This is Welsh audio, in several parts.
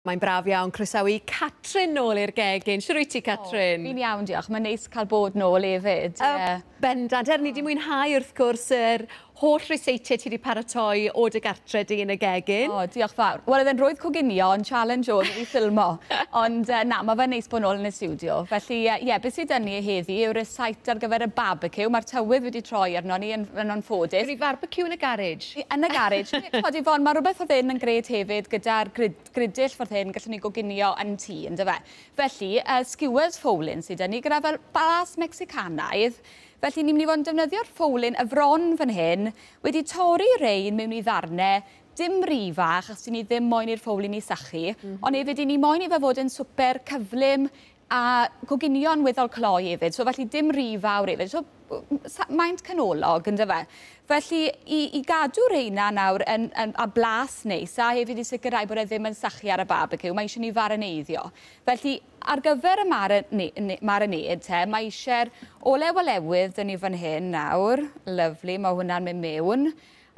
Mae'n braf iawn croesawu Catrin nôl i'r gegin. Shwt wyt ti, Catrin? Fi'n iawn, diolch. Mae'n neis cael bod nôl hefyd. Yeah. Bendant. Er ni wedi mwynhau wrth gwrs yr holl ryseitiau ti wedi paratoi o dy gartre di yn y gegin. O, diolch fawr. Wel, oedd e'n rwydd coginio, ond challenge oedd i ffilmo. Ond na, mae fe'n neis bod nôl yn y studio. Felly, ie, yeah, beth sydd 'da ni heddi yw'r rysait ar gyfer y barbecue. Mae'r tywydd wedi troi arno ni yn anffodus. Gwni barbecue yn y garej. Yn y garej. Ch'mod, Yvonne, mae rhywbeth oedd hyn yn grêt hefyd gyda'r gridill ffordd hyn, gallwn ni goginio yn tŷ, yndyfe. Felly, skewers ffowlyn sydd 'da ni gyda fel blas Mecsicanaidd. Felly, ni'n mynd i fod yn defnyddio'r ffowlyn y fron fan hyn, wedi torri rein mewn i ddarnau, dim rhy fach, achos ni ddim moyn i'r ffowlyn i sychu, ond hefyd i ni moyn i fe fod yn swper cyflym a coginio'n weddol cloi hefyd, so felly dim rhy fawr hefyd. So maint canolog, yndyfe. Felly, i gadw reina nawr yn a blas neis, a hefyd i sicrhau bod e ddim yn sychu ar y barbecue, mae eisiau ni farineiddio. Felly, ar gyfer y marinade te, mae eisiau'r olew olewydd 'da ni fan hyn nawr. Lovely, mae hwnna'n mynd mewn.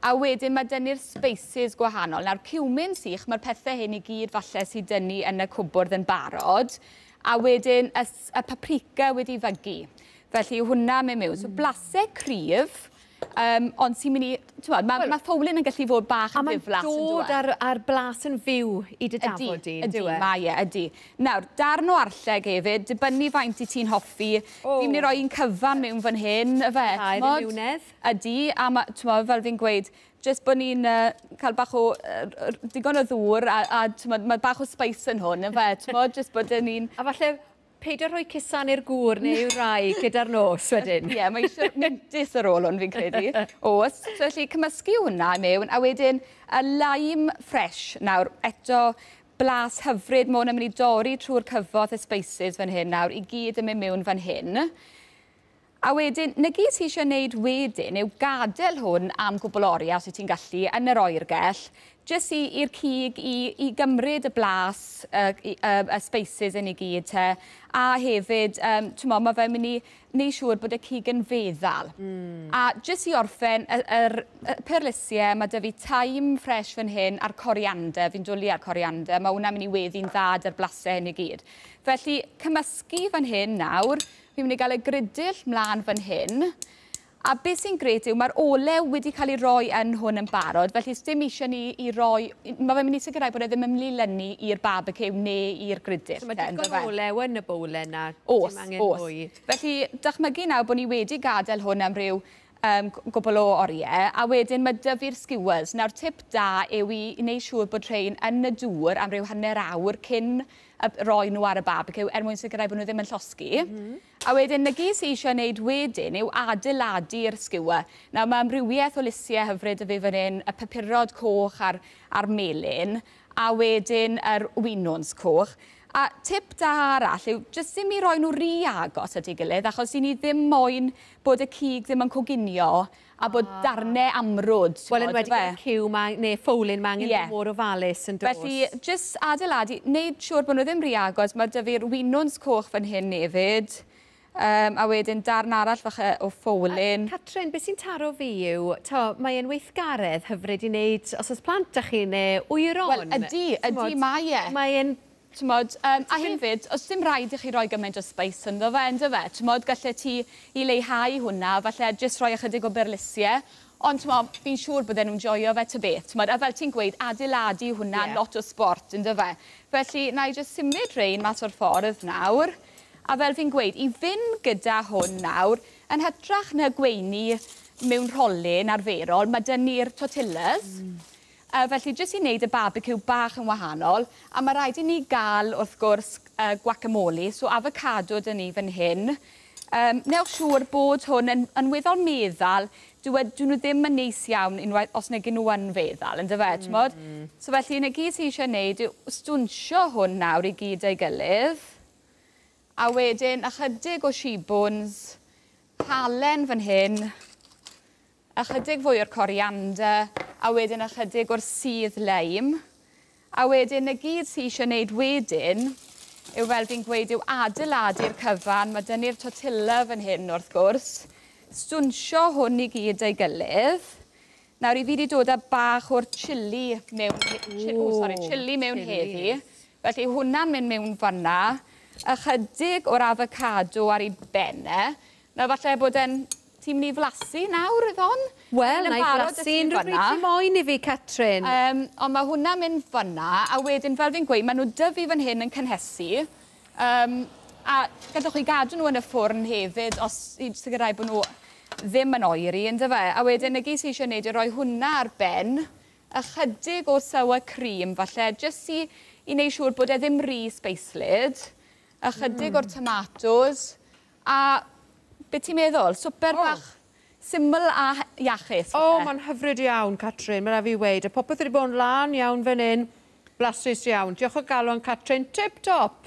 A wedyn mae 'da ni'r spices gwahanol. Nawr, cumin sych, mae'r pethau hyn i gyd falle sydd 'da ni yn y cwbwrdd yn barod. A wedyn y paprika wedi fygu. Felly hwnna mynd mewn. So blasau cryf, ond sy'n mynd i... Ti'n mae ma ffowlyn yn gallu fod bach yn ddiflas. A mae'n dod ar blas yn fyw i dy dafod di, ydy, mae e, ydy. Nawr, darn o arlleg hefyd, dibynnu faint i ti'n hoffi. Oh. Fi'n mynd i roi un cyfan mewn fan hyn, yfe. Tair yn miwnedd. Ydy, a ma, t'mod, fel fi'n gweud, jyst bod ni'n cael bach o digon o ddŵr a t'mod, mae bach o spice yn hwn, yfe, t'mod, jyst bod ni'n... A falle peidio rhoi cusan i'r gŵr neu i'w wraig gyda'r nos wedyn. Ie, yeah, mae eisiau mintys ar ôl hwn, fi'n credu. Oes, so felly cymysgu hwnna i mewn, a wedyn y lime fresh. Nawr, eto, blas hyfryd, mae hwn yn mynd i dorri trwy'r cyfoeth y spices fan hyn nawr, i gyd yn mynd mewn fan hyn. A wedyn, na gyd ti eisiau gwneud wedyn yw gadael hwn am gwbl oriau, os wyt ti'n gallu, yn yr oergell, jyst i'r cig i gymryd y blas, y spices yn ei gyd te, a hefyd, t'mo, mae fe'n mynd i wneud siŵr bod y cig yn feddal. A jyst i orffen, y perlysiau, mae 'da fi thyme fresh fan hyn a'r coriander, fi'n dwlu ar coriander, mae hwnna'n mynd i weddi'n dda 'da'r blasau hyn i gyd. Felly, cymysgu fan hyn nawr, fi'n mynd i gael y gridill mlaen fan hyn. A beth sy'n grêt yw mae'r olew wedi cael ei roi yn hwn yn barod, felly dim eisiau ni i roi... Mae fe'n mynd i sicrhau bod e ddim yn mynd i lynu i'r barbecue neu i'r gridill. So mae digon o olew yn y bowlen na, oes, dim angen mwy. Felly, dychmygu nawr bod ni wedi gadael hwn am ryw gwbl o oriau, a wedyn mae 'da fi'r skewers. Nawr, tip da yw i wneud siŵr bod rhain yn y dŵr am ryw hanner awr cyn roi nhw ar y barbecue er mwyn sicrhau bod nhw ddim yn llosgi. A wedyn, na gyd sydd eisiau gwneud wedyn yw adeiladu'r skewer. Nawr, mae amrywiaeth o lysiau hyfryd 'da fi fan hyn, y papurod coch a'r melyn, a wedyn yr winwns coch. A tip da arall yw jyst ddim i roi nhw rhy agos at ei gilydd, achos i ni ddim moyn bod y cig ddim yn coginio a bod darnau amrwd. Wel, yn wedi gyda cyw ma, neu ffowlyn, mae angen mor ofalus yn dos. Felly, jyst adeiladu, wneud siŵr bod nhw ddim rhy agos. Mae 'da fi'r winwns coch fan hyn hefyd. A wedyn darn arall falle o ffowlyn. Catrin, beth sy'n taro fi yw, to, mae e'n weithgaredd hyfryd i wneud os oes plant â chi neu wyron. Wel, ydy, ydy, mae e. Mae e'n T'mod, a hefyd, os dim rhaid i chi roi gymaint o spice ynddo fe, ynddo fe? T'mod, gallet ti i leihau hwnna, falle jyst rhoi ychydig o berlysiau. Ond t'mod, fi'n siŵr bydden nhw'n joio fe ta beth. T'mod, a fel ti'n gweud, adeiladu hwnna lot o sport, ynddo fe? Felly, na i jyst symud rhein mas o'r ffordd nawr. A fel fi'n gweud, i fynd gyda hwn nawr, yn hytrach na gweini mewn rholyn arferol, mae 'da ni'r tortillas. Felly, jyst i wneud y barbecue bach yn wahanol, a mae rhaid i ni gael, wrth gwrs, guacamole, so avocado 'da ni fan hyn. Newch siŵr bod hwn yn weddol meddal, dwi nhw ddim yn neis iawn unwaith os nag nhw yn feddal, yndyfe, t'mod? So felly, 'na gyd sy eisiau wneud yw stwnsio hwn nawr i gyd â'i gilydd. A wedyn, ychydig o shibwns, halen fan hyn, ychydig fwy o'r coriander, a wedyn ychydig o'r sudd leim. A wedyn, y gyd sy eisiau wneud wedyn, yw fel fi'n gweud, yw adeiladu'r cyfan. Mae 'da ni'r tortilla fan hyn, wrth gwrs. Stwnsio hwn i gyd â'i gilydd. Nawr, i fi wedi dod â bach o'r chilli mewn, oh, sorry, chilli mewn heddi. Felly hwnna'n mynd mewn fanna. Ychydig o'r avocado ar ei ben e. Nawr falle bod e'n... Ti'n mynd i flasu nawr, Yvonne? Wel, na i flasu unrhyw bryd ti moyn i fi, Catrin. Ond mae hwnna'n mynd fanna, a wedyn, fel fi'n gweud, maen nhw dyfu fan hyn yn cynhesu. A gallwch chi gadw nhw yn y ffwrn hefyd, os i sicrhau bod nhw ddim yn oeri, yndyfe? A wedyn, y gyd sy eisiau gwneud yw rhoi hwnna ar ben, ychydig o sour cream, falle, jyst i wneud siŵr bod e ddim rhy sbeislyd, ychydig o'r tomatoes, a be ti'n meddwl? Swper bach syml a iachus. O, mae'n hyfryd iawn, Catrin, mae'n rhaid fi weud. A popeth wedi bod yn lân iawn fan hyn, blasus iawn. Diolch o galon, Catrin, tip top!